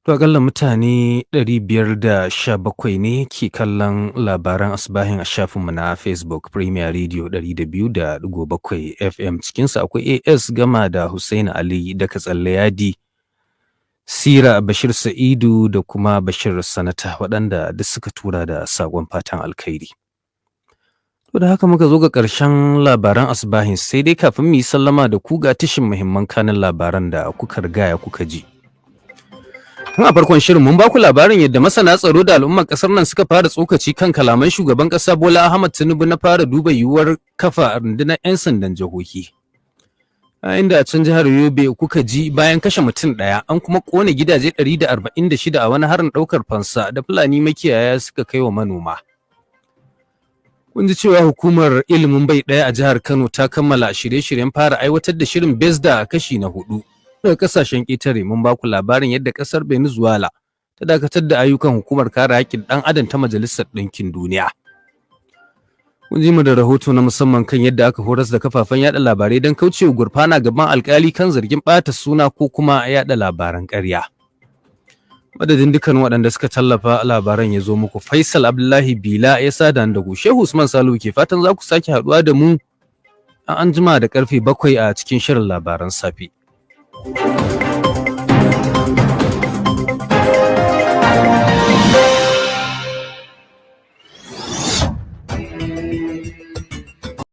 To akalla mutane 517 ne ke kallon labaran asibahin a shafinmu na Facebook, Premier Radio 200.7 FM. Cikinsu akwai AS Gama da Hussein Ali da Katsalle Yadi, Sira Bashir Sa'idu da kuma Bashir Sanata, waɗanda duk suka tura da saƙon fatan alkhairi. To da haka muka zo ga ƙarshen labaran asibahin, sai dai kafin mu yi sallama da ku ga tashin muhimman kanin labaran da kuka rigaya kuka ji. Tun a farkon shirin mun baku labarin yadda masana tsaro da al'ummar kasar nan suka fara tsokaci kan kalaman shugaban kasa Bola Ahmad Tinubu na fara duba yiwuwar kafa rundunar 'yan sandan jihohi. A inda a can jihar Yobe kuka ji bayan kashe mutum ɗaya an kuma kone gidaje 146 a wani harin ɗaukar fansa da Fulani makiyaya suka kai wa manoma. Kun ji cewa hukumar ilimin bai ɗaya a jihar Kano ta kammala shirye-shiryen fara aiwatar da shirin BESDA kashi na hudu. Daga kasashen ƙetare, mun baku labarin yadda ƙasar Venezuela ta dakatar da ayyukan hukumar kare haƙƙin ɗan adam ta Majalisar Ɗinkin Duniya. Kun ji mu da rahoto na musamman kan yadda aka horas da kafafen yada labarai don kaucewa gurfana gaban alkali kan zargin ɓata suna ko kuma yada labaran ƙarya. Madadin dukkan waɗanda suka tallafa labaran ya zo muku, Faisal Abdullahi Bila ya sada da ku, Shehu Usman Salihu ke fatan za ku sake haɗuwa da mu an jima da karfe 7 a cikin shirin labaran safe.